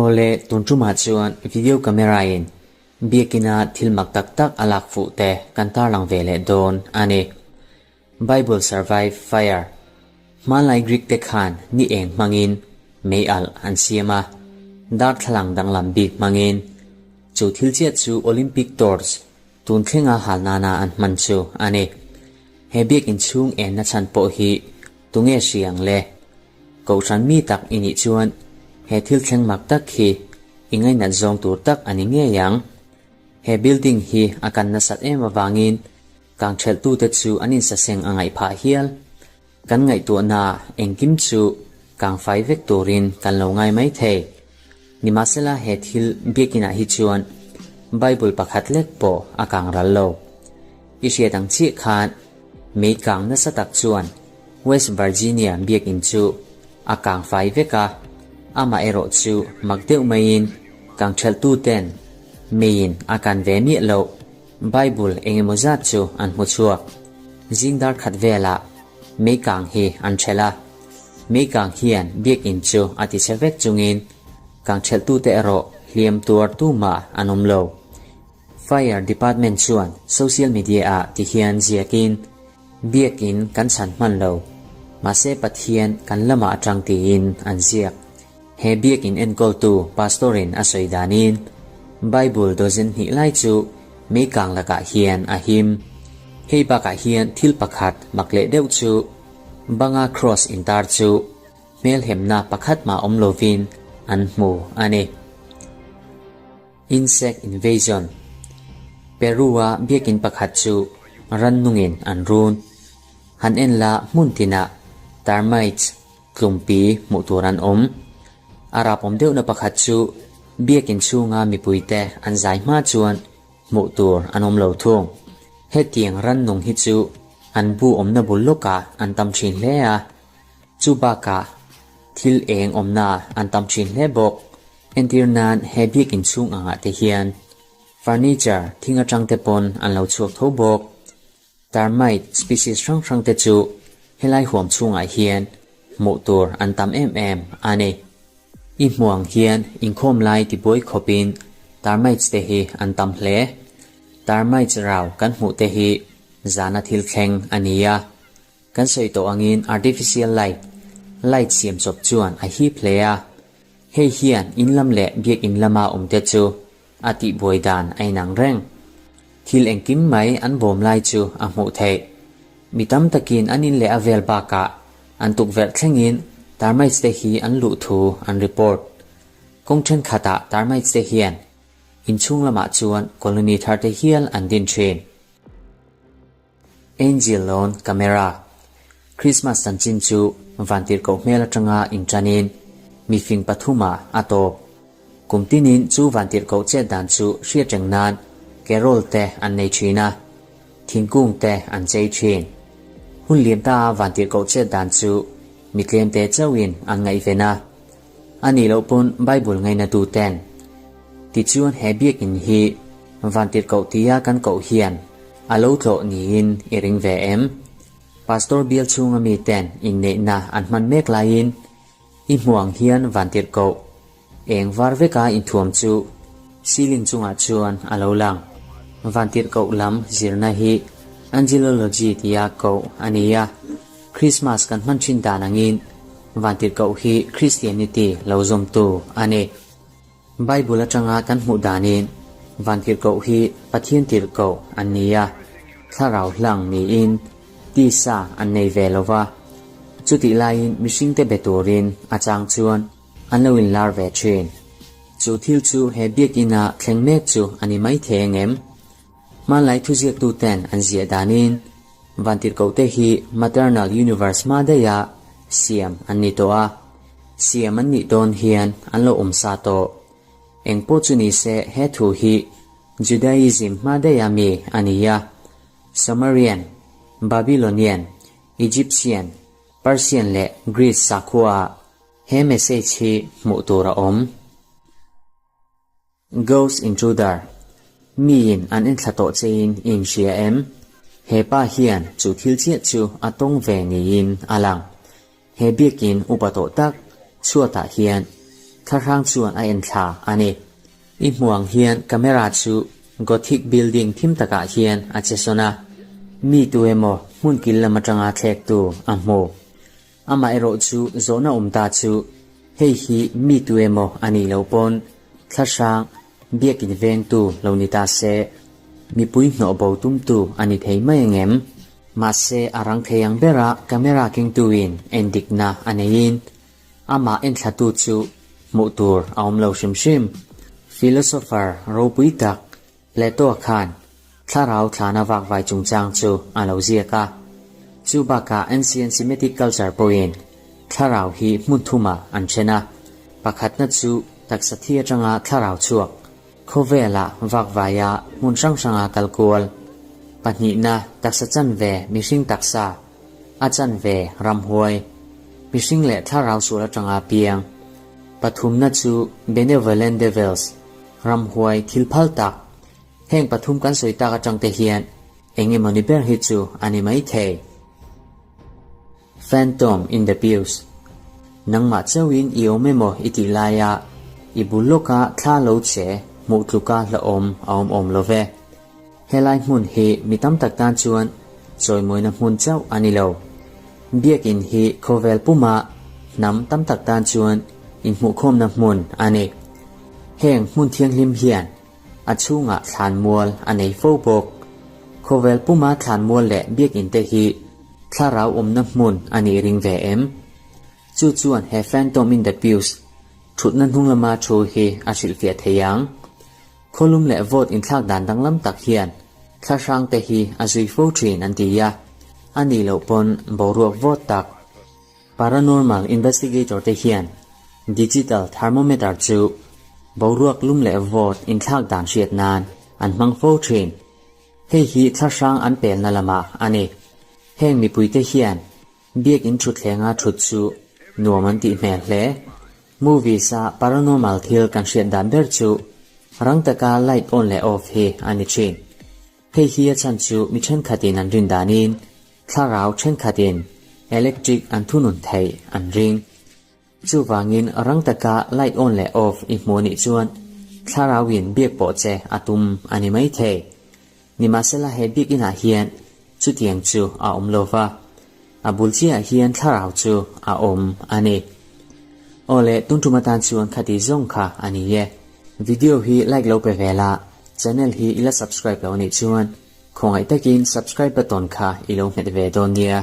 Awle, tun tumah chuan video camera in biakina thil mak tak tak a lak fuh te kan tarlang ve leh dawn a ni. Bible Survive Fire, Hmanlai Greek te khan ni eng hmangin mei alh an siam a, darthlalang danglam bik hmangin. Chu thil chiah chu Olympic torch tun thlenga hal nana an hman chu a ni. He biakinn chhung enna chhan pawh hi tunge hri ang le? Kohhran mi tak i nih chuan he thil thleng mak tak hi i ngainat zawng tur tak a ni ngei ang. He building hi a kan nasat em avangin Kang ṭhelhtute chu an insaseng a ngaih phah hial. Kan ngaihtuahna engkim chu kang fai vek turin kan lo ngai mai thei. Nimahsela he thil biakinah hi chuan Bible pakhat lek pawh a kang ral lo. I hriat ang chiah khan mei kang nasa tak chuan West Virginia biakin chu a kang fai vek a, amaherawh chu mak deuh maiin kang ṭhelhtuten meiin a kan ve miah loh. Bible engemaw zat chu an hmu chhuak. Zing dar khat velah meikang hi an ṭhelh a. Meikang hian biakinn chu a ti chhe vek chungin kang ṭhelhtute erawh hliam tuar tumah an awm lo. Fire Department chuan social media-ah ti hian ziakin, Biakinn kan chhan hman lo, mahse Pathian kan lamah aṭang tiin an ziak. He biakinn enkawltu Pastor-in a sawi danin, Bible dozen hnih lai chu meikang lakah hian a him. Hei bakah hian thil pakhat mak leh deuh chu banga cross intar chu hmelhemna pakhat mah awm lovin an hmu a ni. Insect Invasion, Peru-a biakinn pakhat chu rannungin an run. Han en la hmun tinah termites Tlumpi hmuh tur an awm. A rapawm deuhna pakhat chu biakinn chhunga mipuite an zai hma chuan hmuh tur an awm lo thung. Hetiang rannung hi chu an bu awmna bul lawkah an tam thin hle a, chu bakah thil eng awmna an tam thin hle bawk. Entir nan he biakinn chhung angah te hian furniture thing atang te pawn an lo chhuak tho bawk. Termite species hrang hrang te chu helai huam chhungah hian hmuh tur an tam em em a ni. I hmuh ang hian inkhawm lai tibuai khawpin termites te hi an tam hle. Termites rau kan hmuh te hi zana thil thleng a ni a. Kan sawi tawh angin artificial light, light siam chawp chuan a hip hle a. Hei hian in lam leh biakinn lama awm te chu A tihbuai dan a inang reng. Thil engkim mai an bawm lai chu a hmuh theih. Mi tam takin an in leh a vel bakah an tukverh thlengin termites te hi an luh thu an report. Kawng thenkhatah termites te hian inchhung lamah chuan colony thar te hial an din thin. Angel Lawn Camera, Christmas chanchin chu vantirhkoh hmel atanga inṭanin mifing pathumah a tawp. Kum tinin chu vantirhkoh chet dan chu hriat reng nan carol te an nei ṭhin a, thingkung te an chei ṭhin. Hun liam ta vantirhkoh chet dan chu mi tlemte chauhin an ngaihven a, a nih loh pawn Bible ngainatu ten. Tichuan he biakinn hi vantirhkoh tia kan koh hian a lo tlawh niin i ring ve em? Pastor bial chhunga mi ten inneihna an hman mek laiin i hmuh ang hian vantirhkoh eng var veka inthuam chu ceiling chungah chuan a lo lang. Vantirhkoh lam zirna hi Angelology tia koh a ni a, Christmas kan hman thin dan angin vantirhkoh hi Christianity lo zawmtu a ni. Bible atanga kan hmuh danin vantirhkoh hi Pathian tirhkoh an ni a, thlarau hlang niin tisa an nei ve lo va. Chutih laiin mihringte be turin a chang chuan an lo inlar ve thin. Chu thil chu he biakina thleng mek chu a ni mai thei angem? Hmanlai thuziaktuten an ziah danin vantirhkohte hi maternal universe hma daiha siam an ni tawh a, siam an nih dawn hian an lo awm sa tawh. Eng pawh chu ni se he thu hi Judaism hma daiha mi a ni a, Sumerian, Babylonian, Egyptian, Persian leh Greece sakhuaah he message hi hmuh tur a awm. Ghost Intruder, Miin an enthla tawh chein i inhria em? He pa hian chu thil chiah chu a tawng ve niin a lang. He biakin upa tawh tak chhuatah hian. Thlahrang chuan a en thla a ni. I hmuh ang hian camera chu Gothic building thim takah hian a che sawn a, mi tu emaw hmun kil lam atanga thlektu a hmu. Amaherawh chu zawhna awm ta chu hei hi mi tu emaw a nih loh pawn thlahrang biakin vengtu lo ni ta se, mipui hnawh bo tumtu a ni thei mai angem? Mahse a rang thei ang bera camera kengtuin endikna a neiin Amah enthlatu chu hmuh tur a awm lo hrim hrim. Philosopher ropui tak Plato-a khan thlarau thlana vakvai chungchang chu a lo ziak a. Chu bakah ancient Semitic culture pawhin thlarau hi hmun thumah an then a. Pakhatna chu taksa thi atanga thlarau chhuak, khawvela vakvaia hmun hrang hranga kal kual. Pahnihna, taksa chanve mihring taksa, A chanve ramhuai, mihring leh thlarau sual atanga piang. Pathumna chu Benevolent Devils, ramhuai thil phal tak. Heng pathum kan sawi tak atang te hian eng emaw ni ber hi chu a ni mai thei. Phantom in the Pews, Nangmah chauhin i awm emaw i tih laia i bul lawka thla lo che hmuh tluka hlauhawm a awm awm lo ve. Helai hmun hi mi tam tak tan chuan chawimawina hmun chauh a ni lo. Biakin hi khawvel puma hnam tam tak tan chuan inhmuhkhawmna hmun a ni. Heng hmun thianghlim hian a chhungah thlanmual a nei fo bawk. Khawvel puma thlanmual leh biakin te hi thlarau awmna hmun a nih ring ve em? Chu chuan he Phantom in the Pews thutna hnung lama thu hi a hrilhfiah thei ang. Khawlum leh vawt inthlak dan danglam tak hian thlahrang te hi a zui fo thin an ti a, a nih loh pawn boruak vawt tak. Paranormal investigator te hian digital thermometer chu boruak lum leh vawt inthlak dan hriat nan an hmang fo thin. Hei hi thlahrang an pelna lamah a ni. Heng mipuite hian Biakinn thutthlenga thut chu nuam an tih hmel hle. Movies a paranormal thil kan hriat dan ber chu rang taka light on leh off hi a ni thin. Hei hi a chhan chu mi thenkhatin an rin danin thlarau thenkhatin electric an thunun theih an ring. Chuvangin rang taka light on leh off i hmuh anih chuan thlarauin biak pawh che a tum a ni maithei. Nimahsela he bik inah hian chutiang chu a awm lo va, a bul chiahah hian thlarau chu a awm a ni. Aw le, tun tum atan chuan khati zawng kha a ni e. Video hi like lo pe ve la, channel hi i la subscribe lo anih chuan khawngaih takin subscribe button kha i lo hmet ve dawn nia.